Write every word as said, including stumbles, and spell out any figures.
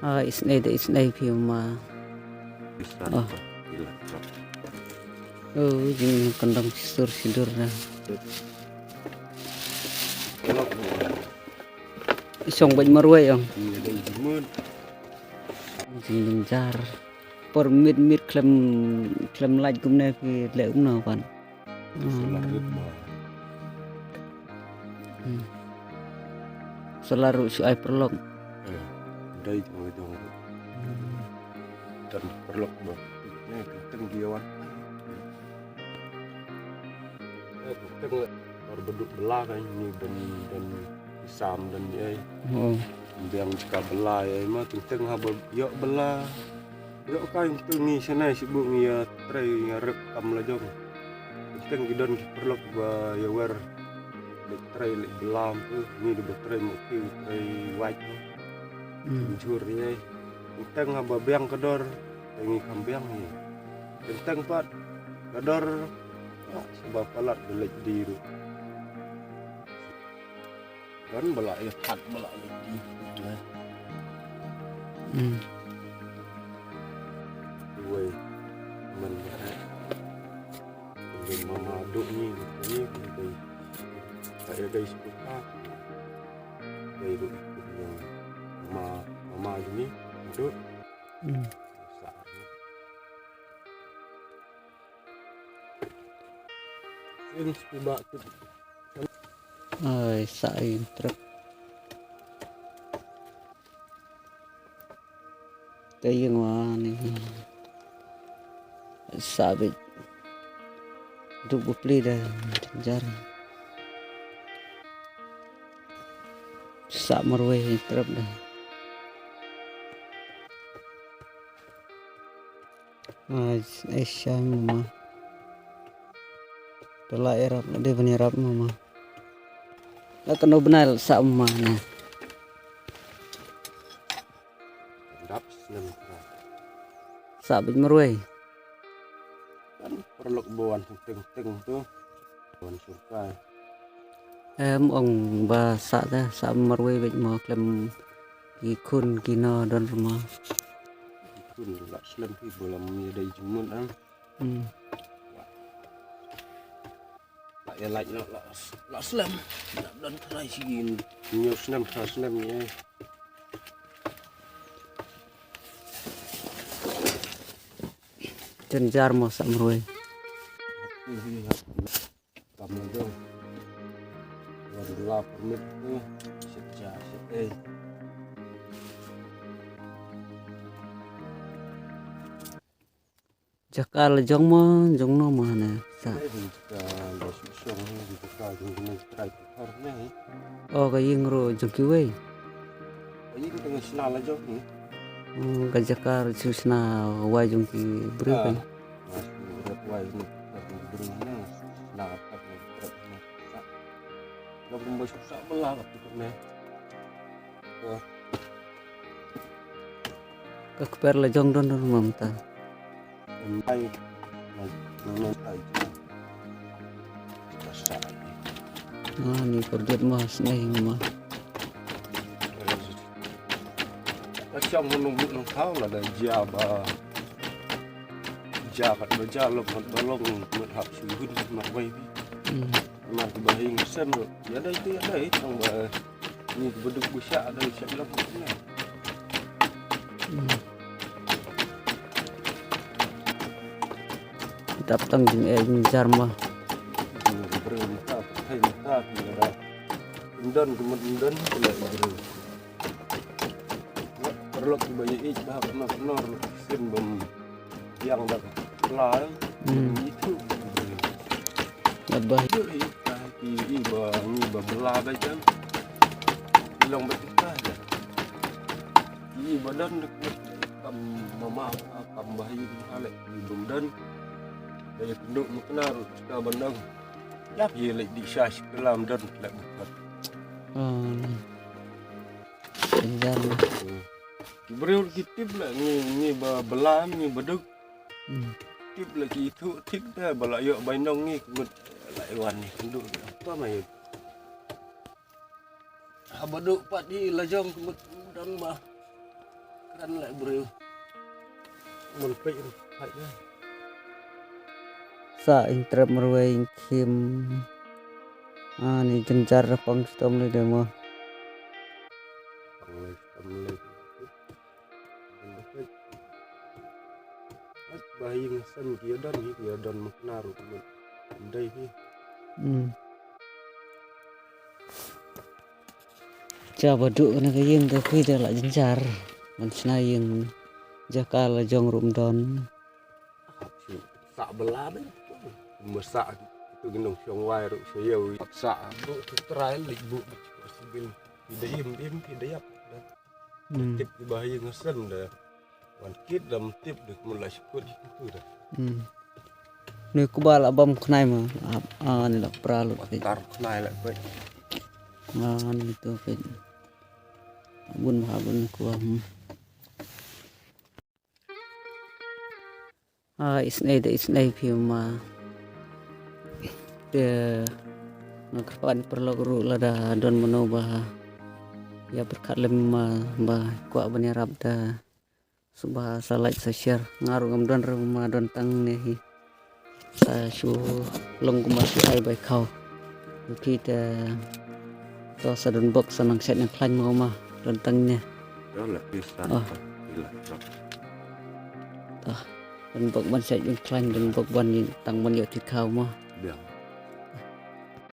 Ah, isnei da isnei phi ma. Oh. Oh, jingkyndong shisur shidur na. Shong bad marwei ong. Jingjynjar. Por miet miet khlem, khlem lait kumne phi leh kumno pat. Hmm. Solar ruh shu ai paralok. Eh, dei tang la jong ruh. Hmm. Don paralok ba. Ne, tang ki wan. Eh, tang la. Or baduk bela kan ni don, don isam don ni ai. Oh. Biang jaka bela ai ma tang tang haba ïoh bela. Ïoh kai tung ngi shane shi bu ngi ïa trei ïa rep kam la jong. Teng ki don ki paralok ba ïa wer. Lek trei lek belam tu ngi da ba trei mo ki trei wait tu. Hmm. Jur ïa. Teng haba biang ka dor. Teng ngi kam biang ngi. Teng pat ka dor. Saba palat ba lek di ru. Kan bala ïa pat bala lagi. Hmm. Wei. Man bala. Mama duk ni ni ni. Saya guys buka. Saya duk ni. Mama mama ni duk. Hmm. Ini sepibak tu. Ai, sa in trep. Te ïing wa ni. Sa bit. Duk bupli da jar. Sa marwei trep da. Ai, ai, shai mama. Te la ïarap, la dei ban ïarap mama. La kano bnai la sah mama ne. Dap snem. Sah bit marwei. Kan paralok ba wan teng teng tu. Wan surkai. Em ong ba sah te, sah marwei bit mo khlem ki khun ki no don rma. Ki khun la slem ki bolam ïa dei jingmut am. Hmm. La ïa lait no la, la slem. La don trai sigin. Nyo slem, trai slem ni. Jen jar mo sa marwei. Kam la jong. Wan la permit tu. Sik ja, sik eh. Jaka la jong mo, jong no mo ne. Sa. Eh, jaka la suk song, jaka jong no trai tu kar ne. Oh, ka ïing ruh jong kiwei. Ka ïing tang sna la jong ni. Hmm, ka jaka ruh shu sna wai jong ki briew kan. Wai jong ki briew ne. Sna ka trep ne. Jong kumba suk sa bela ka tu ne. Ka kper la jong don don mam ta. Mai. Mai. Mai. Ah, ni kordit ma snei ma. Ka cham nong bu nong thau la da jia ba. Jia kat ba jia lok mat ba long mat hap su hun mat wai. Hmm. Mat ba hing sen ro. Ya dai tu ya dai tang ba. Ni ba duk bu sha dai sha lok ne. Hmm. Dap tang jing eh jing jar ma. Jing breu mata, hai mata, jing da. Indan, kemet indan, kena breu. Perlu ba ye ich ba kena kena sim bem yang da kelai. Hmm. Itu. Abah. Itu i ba ni ba bela ba jam. Long ba kita. Ni badan dek kam mama kam bahi halek ni bem dan. Dai kenduk mukna ru ka bandang. Yap ye lek di sha shi kelam dan lek bukat. Hmm. Kenyang. Ki briew ki tip la ngi, ngi ba belam ngi ba duk. Hmm. Tip la ki thu tip da ba la ïoh bai nong ngi kut la iwan ni ndu. Apa mai. Haba duk pat hi la jong kut dang ba. Kren leh briew. Mun peit ruh peit ïa. Sa ing trep marwei ing khim. Ani jynjar da pang stom lei de mo. Pang lei stom lei. Ba ïing sem ki ïa don hi ki ïa don mukna ruh. Dei hi. Hmm. Cha ba duk kane ka ïing ka phi da la jynjar. Ban shna ïing jaka la jong ruh ym don. Sa bela ne. Masa tu ginong shong wai ruh shayo. Sa ruh tu trai lik bu. Sibil. Ida im im ida yap. Hmm. Tip ki ba ïing sem da. Wan kit dam tip dek mula shikut tu da. Hmm. Ni kuba la bam khnai ma. Ah, ah, ni la pra lut peit. Tar khnai la peit. Ah, ni tu peit. Bun ma bun kuba. Hmm. Ah, isnei da isnei phi ma. Te nga kyrpad paralok ruh lada don mano ba ïa pyrkhat lem ma ba kwah ban ïarap da. Sngewbha sa like sa share. Nga ruh ngam don ruh ma don tang ne hi. Sa shu long kumba shu ai bai khaw. Phi te to sa don bok sa nang shet nang khlaiñ ma ma don tang ne. Yo la phi sa. Oh. Phi la chok. To don bok ban shet nang khlaiñ don bok ban ïing tang ban ïoh ti khaw ma. Biang.